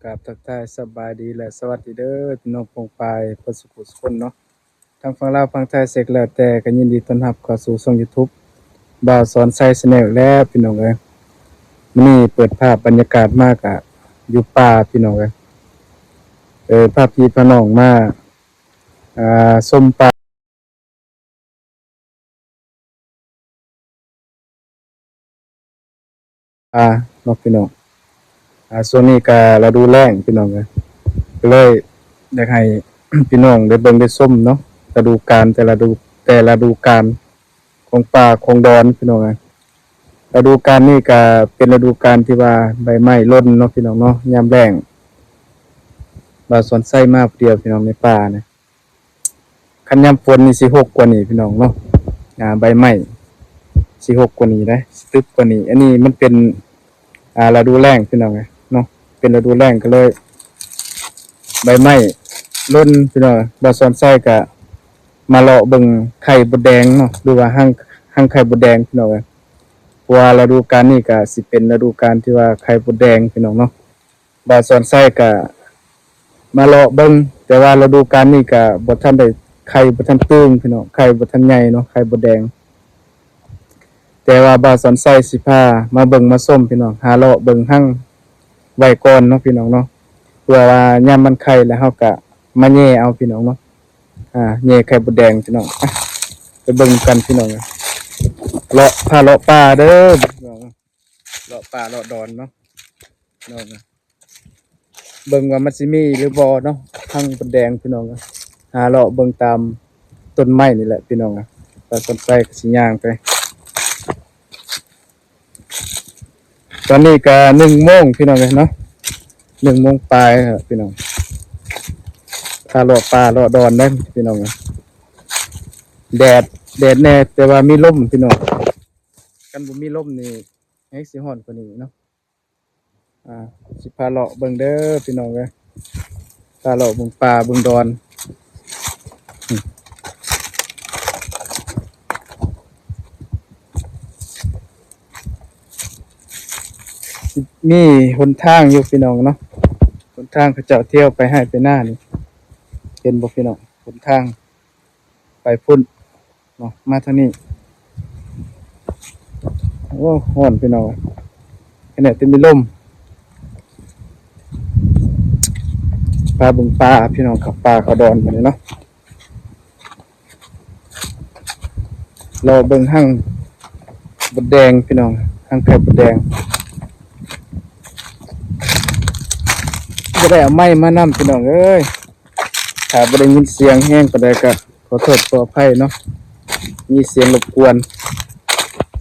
ກາບທັກທາຍສະບາຍດີ ແລະ ສະຫວັດດີເດີ ພີ່ນ້ອງປ້ອງປາຍເບິດສູ່ຜູ້ສູ່ຄົນເນາະ ທັງຝັ່ງລາວຝັ່ງໄທ ເສັກແລ້ວແຕ່ ກໍຍິນດີຕ້ອນຮັບເຂົ້າສູ່ຊ່ອງ YouTube ບ່າວສອນໄຊ Channel ແລ້ວ ພີ່ນ້ອງເອີຍ. ມື້ນີ້ເປີດພາບບັນຍາກາດມາກະຢູ່ປ່າ ພີ່ນ້ອງເອີຍ. ເອີ ພາພີ່ພານ້ອງມາ ອ່າ ຊົມປ່າ ອ່າ ເນາະ ພີ່ນ້ອງ. ອ່າ ຊ່ວງນີ້ກະລະດູແລ້ງ ພີ່ນ້ອງເອີຍ ກໍເລີຍຢາກໃຫ້ ພີ່ນ້ອງໄດ້ເບິ່ງໄດ້ຊົມເນາະ ລະດູການ ແຕ່ລະດູ ແຕ່ລະດູການຂອງປ່າຂອງດອນ ພີ່ນ້ອງເອີຍ. ລະດູການນີ້ກະເປັນລະດູການທີ່ວ່າໃບໄມ້ຫຼົ່ນເນາະ ພີ່ນ້ອງເນາະ ຍາມແລ້ງ. ບ່າວສອນໄຊມາຜູ້ດຽວ ພີ່ນ້ອງ ໃນປ່ານະ ຄັນຍາມຝົນນີ້ຊິຮົກກວ່ານີ້ ພີ່ນ້ອງເນາະ. ອ່າ ໃບໄມ້ຊິຮົກກວ່ານີ້ເດ້ ຊິຕຶບກວ່ານີ້. ອັນນີ້ມັນເປັນ ອ່າ ລະດູແລ້ງ ພີ່ນ້ອງເອີຍເນາະ ເປັນລະດູແລ້ງ ກໍເລີຍໃບໄມ້ຫຼົ່ນ ພີ່ນ້ອງ. ບ່າວສອນໄຊກະມາເລາະເບິ່ງໄຂ່ມົດແດງເນາະ ຫຼືວ່າຮັງ ຮັງໄຂ່ມົດແດງ ພີ່ນ້ອງເອີຍ. ເພາະວ່າລະດູການນີ້ກະຊິເປັນລະດູການທີ່ວ່າໄຂ່ມົດແດງ ພີ່ນ້ອງເນາະ. ບ່າວສອນໄຊກະມາເລາະເບິ່ງ ແຕ່ວ່າລະດູການນີ້ກະບໍ່ທັນໄດ້ ໄຂ່ບໍ່ທັນຕຶງ ພີ່ນ້ອງ ໄຂ່ບໍ່ທັນໃຫຍ່ເນາະ ໄຂ່ມົດແດງ. ແຕ່ວ່າບ່າວສອນໄຊຊິພາມາເບິ່ງມາຊົມ ພີ່ນ້ອງ ຫາເລາະເບິ່ງຮັງໄວ້ກ່ອນເນາະ ພີ່ນ້ອງເນາະ ເພື່ອວ່າຍາມມັນໄຂ່ແລ້ວ ເຮົາກະມາແຍ່ເອົາ ພີ່ນ້ອງເນາະ. ອ່າ ແຍ່ໄຂ່ມົດແດງ ພີ່ນ້ອງ ໄປເບິ່ງກັນ ພີ່ນ້ອງ. ເລາະ ພາເລາະປ່າເດີ ພີ່ນ້ອງ ເລາະປ່າເລາະດອນເນາະ ພີ່ນ້ອງ. ເບິ່ງວ່າມັນຊິມີຫຼືບໍ່ເນາະ ຮັງມົດແດງ ພີ່ນ້ອງ. ຫາເລາະເບິ່ງຕາມຕົ້ນໄມ້ນີ້ແຫຼະ ພີ່ນ້ອງ. ບ່າວສອນໄຊກໍຊິຍ່າງໄປ ຕອນນີ້ກໍໜຶ່ງໂມງ ພີ່ນ້ອງເອີຍເນາະ ໜຶ່ງໂມງປາຍແລ້ວ ພີ່ນ້ອງ. ພາເລາະປ່າເລາະດອນໄດ້ ພີ່ນ້ອງ. ແດດ ແດດແດ່ ແຕ່ວ່າມີລົມ ພີ່ນ້ອງ. ຄັນບໍ່ມີລົມນີ້ແຮງຊິຮ້ອນກວ່ານີ້ເນາະ. ອ່າ ຊິພາເລາະເບິ່ງເດີ ພີ່ນ້ອງເອີຍ ພາເລາະເບິ່ງປ່າເບິ່ງດອນ. ມີຫົນທາງຢູ່ ພີ່ນ້ອງເນາະ ຫົນທາງເຂົາເຈົ້າທ່ຽວໄປໄຮ່ໄປນານີ້ ເຫັນບໍ່ ພີ່ນ້ອງ ຫົນທາງໄປພຸ້ນ ເນາະ ມາທາງນີ້. ໂອ້ ຮ້ອນ ພີ່ນ້ອງ ຂະໜາດແຕ່ມີລົມ. ພາເບິ່ງປ່າ ພີ່ນ້ອງ ເຂົ້າປ່າເຂົ້າດອນບາດນີ້ເນາະ ເລາະເບິ່ງຮັງມົດແດງ ພີ່ນ້ອງ ຮັງໄຂ່ມົດແດງ. ບໍ່ໄດ້ເອົາໄມ້ມານຳ ພີ່ນ້ອງເອີຍ ຖ້າບໍ່ໄດ້ຍິນສຽງແຮງປານໃດກໍ ຂໍໂທດຂໍອະໄພເນາະ ມີສຽງລົບກວນ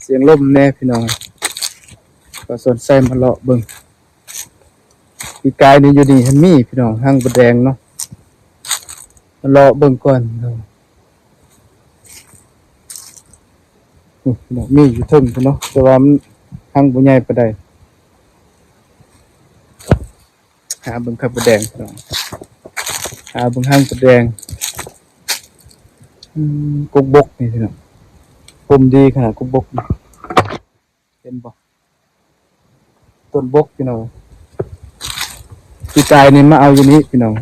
ສຽງລົມແດ່ ພີ່ນ້ອງ. ກໍສົນໃຈມາເລາະເບິ່ງ ປີກາຍນີ້ຢູ່ນີ້ຫັ້ນມີ ພີ່ນ້ອງ ຮັງມົດແດງເນາະ ມາເລາະເບິ່ງກ່ອນ. ໂອ້ ພີ່ນ້ອງ ມີຢູ່ເທິງພຸ້ນເນາະ ແຕ່ວ່າມັນຮັງບໍ່ໃຫຍ່ປານໃດ. ຫາເບິ່ງໄຂ່ມົດແດງ ພີ່ນ້ອງ ຫາເບິ່ງຮັງມົດແດງ. ອືມ ກົກບົກນີ້ ພີ່ນ້ອງ ຮົ່ມດີຂະໜາດ ກົກບົກນີ້ ເຫັນບໍ່ ຕົ້ນບົກ ພີ່ນ້ອງ. ປີກາຍນີ້ມາເອົາຢູ່ນີ້ ພີ່ນ້ອງ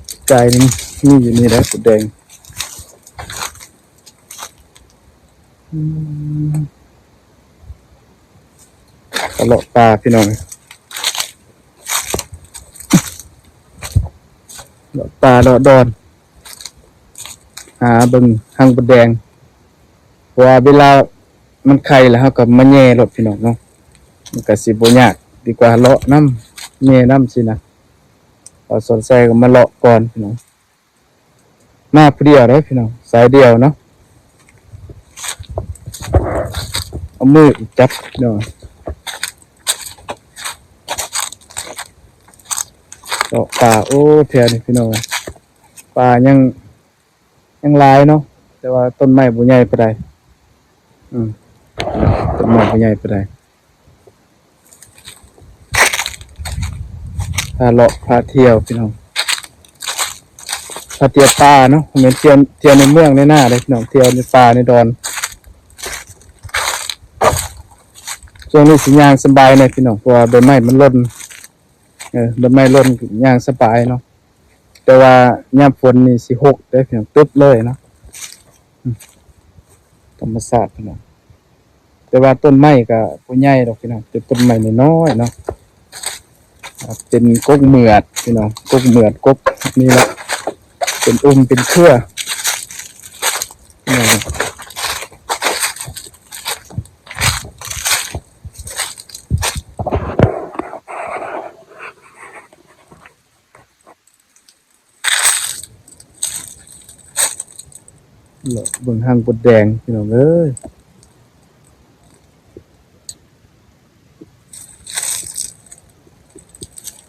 ປີກາຍນີ້ມີຢູ່ນີ້ແຫຼະ ມົດແດງ. ອືມ ເລາະປ່າ ພີ່ນ້ອງ ເລາະປ່າເລາະດອນ ຫາເບິ່ງຮັງມົດແດງ ເພາະວ່າເວລາມັນໄຂ່ແລ້ວ ເຮົາກໍມາແຍ່ໂລດ ພີ່ນ້ອງເນາະ ມັນກໍຊິບໍ່ຍາກ ດີກວ່າເລາະນຳ ແຍ່ນຳຊີ້ນະ. ເອົາສອນໃສ່ກໍມາເລາະກ່ອນ ພີ່ນ້ອງ. ມາຜູ້ດຽວເດ້ ພີ່ນ້ອງ ສາຍດຽວເນາະ ເອົາມືຈັບ ພີ່ນ້ອງ ເລາະປ່າ. ໂອ້ ແຖວນີ້ ພີ່ນ້ອງ ປ່າຍັງ ຍັງຫຼາຍເນາະ ແຕ່ວ່າຕົ້ນໄມ້ບໍ່ໃຫຍ່ປານໃດ. ອືມ ຕົ້ນໄມ້ບໍ່ໃຫຍ່ປານໃດ. ພາເລາະພາທ່ຽວ ພີ່ນ້ອງ ພາທ່ຽວປ່າເນາະ ບໍ່ແມ່ນທ່ຽວ ທ່ຽວໃນເມືອງໃນນາເດ້ ພີ່ນ້ອງ ທ່ຽວໃນປ່າໃນດອນ. ຊ່ວງນີ້ຊິຍ່າງສະບາຍແດ່ ພີ່ນ້ອງ ເພາະວ່າໃບໄມ້ມັນຫຼົ່ນ. ເອີ ໃບໄມ້ຫຼົ່ນຍ່າງສະບາຍເນາະ ແຕ່ວ່າຍາມຝົນນີ້ຊິຫົກເດ້ ພີ່ນ້ອງ ຕຶບເລີຍເນາະ. ອືມ ທຳມະຊາດພີ່ນ້ອງ ແຕ່ວ່າຕົ້ນໄມ້ກໍບໍ່ໃຫຍ່ດອກພີ່ນ້ອງ ເປັນຕົ້ນໄມ້ນ້ອຍໆເນາະ. ອ່າ ເປັນກົກເໝືອດພີ່ນ້ອງ ກົກເໝືອດ ກົກນີ້ແຫຼະ ເປັນອຸ່ມເປັນເຄືອ. ເບິ່ງຮັງບົດແດງພີ່ນ້ອງເອີຍ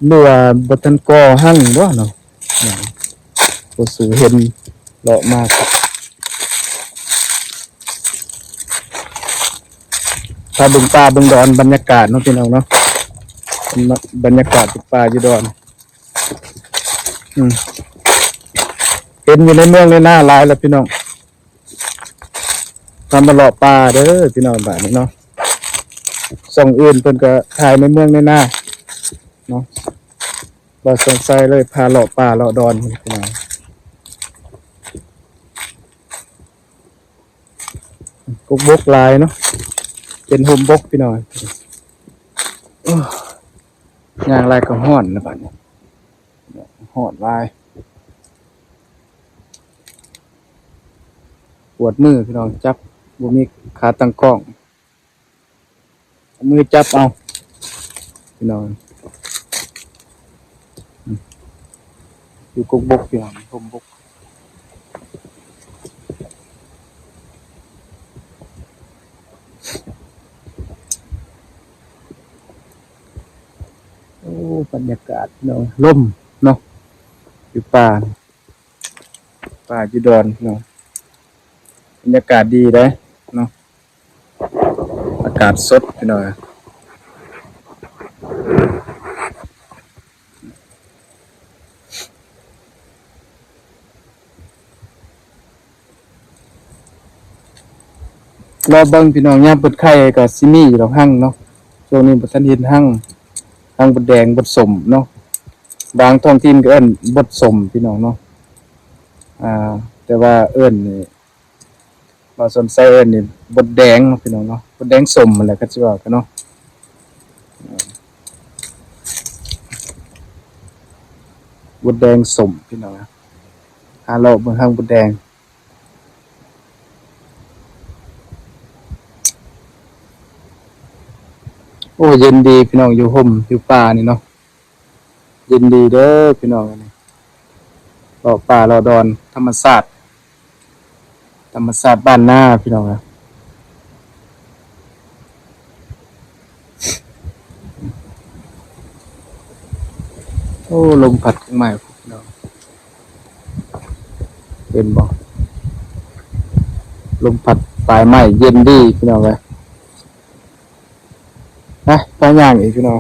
ຫຼືວ່າບໍ່ທັນກໍ່ຮັງບໍ່ເນາະ ບໍ່ສູ່ເຫັນ ເລາະມາ ພາເບິ່ງປ່າເບິ່ງດອນ ບັນຍາກາດເນາະພີ່ນ້ອງເນາະ ບັນຍາກາດຢູ່ປ່າຢູ່ດອນ. ອືມ ເຫັນຢູ່ໃນເມືອງໃນນາຫຼາຍແລ້ວພີ່ນ້ອງ ພາມາເລາະປ່າເດີພີ່ນ້ອງ ບາດນີ້ເນາະ ຊ່ອງອື່ນເພິ່ນກໍຖ່າຍໃນເມືອງໃນນາເນາະ ບ່າວສອນໄຊເລີຍພາເລາະປ່າເລາະດອນພີ່ນ້ອງ. ກົກບົກຫຼາຍເນາະ ເປັນຮົ່ມບົກພີ່ນ້ອງ. ໂອ້ ຍ່າງຫຼາຍກໍຮ້ອນລະບາດນີ້ ຮ້ອນຫຼາຍ ປວດມືພີ່ນ້ອງ ຈັບບໍ່ມີຂາຕັ້ງກ້ອງ ເອົາມືຈັບເອົາພີ່ນ້ອງ. ອືມ ຢູ່ກົກບົກພີ່ນ້ອງ ຮົ່ມບົກ ໂອ້ ບັນຍາກາດພີ່ນ້ອງ ລົມເນາະ ຢູ່ປ່າ ປ່າຢູ່ດອນພີ່ນ້ອງ ບັນຍາກາດດີເດ້ເນາະ. ອາກາດສົດພີ່ນ້ອງ ລໍເບິ່ງພີ່ນ້ອງ ຍາມເປີດໄຂ່ກໍຊິມີຢູ່ດອກຮັງເນາະ. ຊ່ວງນີ້ບໍ່ທັນເຫັນຮັງ ຮັງບົດແດງບົດສົ້ມເນາະ ບາງທ້ອງຖິ່ນກໍເອີ້ນບົດສົ້ມພີ່ນ້ອງເນາະ. ອ່າ ແຕ່ວ່າເອີ້ນນີ້ ບ່າວສອນໄຊເອີ້ນນີ້ບົດແດງເນາະພີ່ນ້ອງເນາະ ບົດແດງສົ້ມຫັ້ນແຫຼະ ຄັນຊິເວົ້າກັນເນາະ ບົດແດງສົ້ມພີ່ນ້ອງ. ຫາເລາະເບິ່ງຮັງບົດແດງ ໂອ້ ເຢັນດີພີ່ນ້ອງ ຢູ່ຮົ່ມຢູ່ປ່ານີ້ເນາະ. ເຢັນດີເດີພີ່ນ້ອງ ອັນນີ້ເລາະປ່າເລາະດອນ ທຳມະຊາດ ທຳມະຊາດບ້ານນາພີ່ນ້ອງ. ໂອ້ ລົມພັດກົກໄມ້ພີ່ນ້ອງ ເຫັນບໍ່ ລົມພັດປາຍໄມ້ ເຢັນດີພີ່ນ້ອງເອີຍ. ໄປ ໄປຍ່າງອີກພີ່ນ້ອງ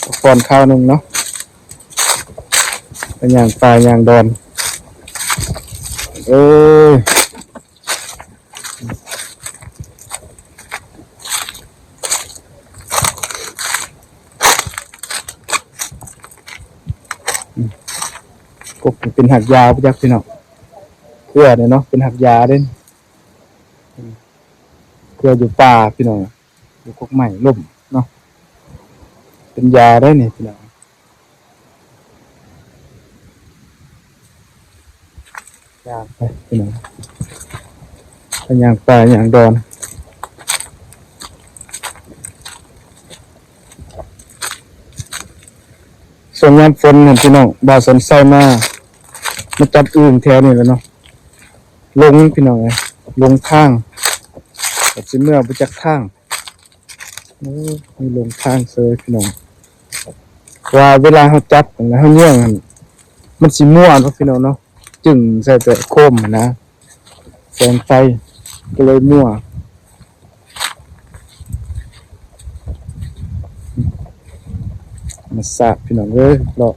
ພັກຜ່ອນຄາວໜຶ່ງເນາະ ໄປຍ່າງປ່າຍ່າງດອນ ເອີຍ. ອືມ ກົກເປັນຮາກຢາບໍ່ຈັກພີ່ນ້ອງ ເຄືອນີ້ເນາະ ເປັນຮາກຢາເດ້ ອືມ ເຄືອຢູ່ປ່າພີ່ນ້ອງ ຢູ່ກົກໄມ້ລົ້ມເນາະ ເປັນຢາໄດ໋ນີ້ພີ່ນ້ອງ. ຍ່າງໄປພີ່ນ້ອງ ໄປຍ່າງປ່າຍ່າງດອນ ຊ່ວງຍາມຝົນຫັ້ນພີ່ນ້ອງ ບ່າວສອນໄຊມາ ມາຈັບອຶ່ງແຖວນີ້ແຫຼະເນາະ ຫຼົງພີ່ນ້ອງເອີຍ ຫຼົງທາງ ແບບຊິເມືອບໍ່ຈັກທາງ. ໂອ້ ມີຫຼົງທາງເຊີຍພີ່ນ້ອງ ວ່າເວລາເຮົາຈັບ ເຮົາຍ່ຽງຫັ້ນ ມັນຊິມົວເນາະພີ່ນ້ອງເນາະ ຈຶ່ງໃສ່ແຕ່ໂຄມຫັ້ນນະ ແສງໄຟກໍເລີຍມົວ. ທຳມະຊາດພີ່ນ້ອງເອີຍ ເລາະ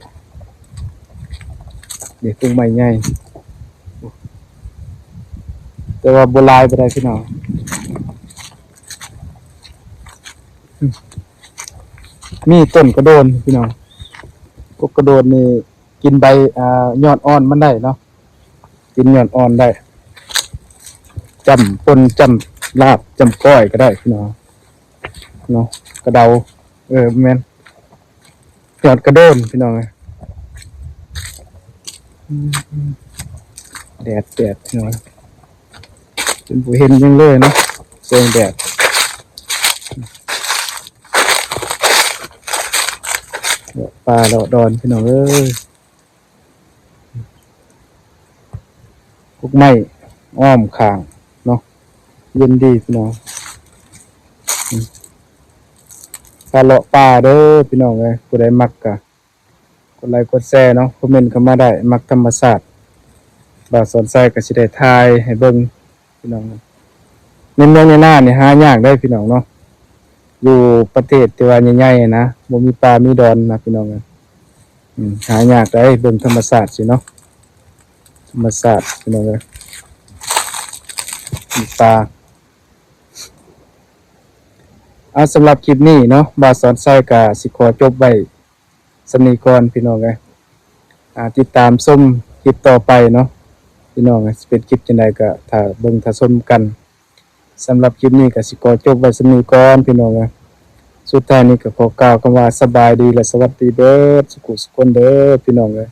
ນີ້ຕົ້ນໄມ້ໃຫຍ່ ແຕ່ວ່າບໍ່ຫຼາຍປານໃດພີ່ນ້ອງ. ອືມ ມີຕົ້ນກະໂດນພີ່ນ້ອງ ກົກກະໂດນນີ້ກິນໃບ ອ່າ ຍອດອ່ອນມັນໄດ້ເນາະ ກິນຍອດອ່ອນໄດ້ ຈ້ຳປົ່ນ ຈ້ຳລາບ ຈ້ຳກ້ອຍກໍໄດ້ພີ່ນ້ອງເນາະ ກະເດົາ ເອີ ແມ່ນ ຍອດກະໂດນພີ່ນ້ອງເອີຍ ອືມ ແດດ ແດດພີ່ນ້ອງ ຈົນບໍ່ເຫັນຫຍັງເລີຍເນາະ ແສງແດດ ເລາະປ່າເລາະດອນພີ່ນ້ອງເອີຍ ກົກໄມ້ອ້ອມຂ້າງເນາະ ເຢັນດີພີ່ນ້ອງ ອືມ ພາເລາະປ່າເດີພີ່ນ້ອງເອີຍ ຜູ້ໃດມັກກະກົດໄລກົດແຊເນາະ ຄອມເມັນເຂົ້າມາໄດ້ ມັກທຳມະຊາດ ບ່າວສອນໄຊກໍຊິໄດ້ຖ່າຍໃຫ້ເບິ່ງ ພີ່ນ້ອງ ໃນເມືອງໃນນານີ້ຫາຍາກເດ້ພີ່ນ້ອງເນາະ ຢູ່ປະເທດທີ່ວ່າໃຫຍ່ໆນະ ບໍ່ມີປ່າມີດອນນະພີ່ນ້ອງ ອືມ ຫາຍາກເດ້ ເບິ່ງທຳມະຊາດຊີ້ເນາະ ທຳມະຊາດພີ່ນ້ອງເອີຍ ມີປ່າ ເອົາ ສຳລັບຄລິບນີ້ເນາະ ບ່າວສອນໄຊກໍຊິຂໍຈົບໄວ້ ສ່ຳນີ້ກ່ອນພີ່ນ້ອງເອີຍ ອ່າ ຕິດຕາມຊົມຄລິບຕໍ່ໄປເນາະ ພີ່ນ້ອງເອີຍ ຊິເປັນຄລິບຈັ່ງໃດກໍຖ້າເບິ່ງຖ້າຊົມກັນ ສຳລັບຄລິບນີ້ກໍຊິຂໍຈົບໄວ້ສ່ຳນີ້ກ່ອນພີ່ນ້ອງເອີຍ ສຸດທ້າຍນີ້ກໍຂໍກ່າວຄຳວ່າສະບາຍດີ ແລະ ສະຫວັດດີເບີດສຸຂູສຸຄົນເດີພີ່ນ້ອງເອີຍ.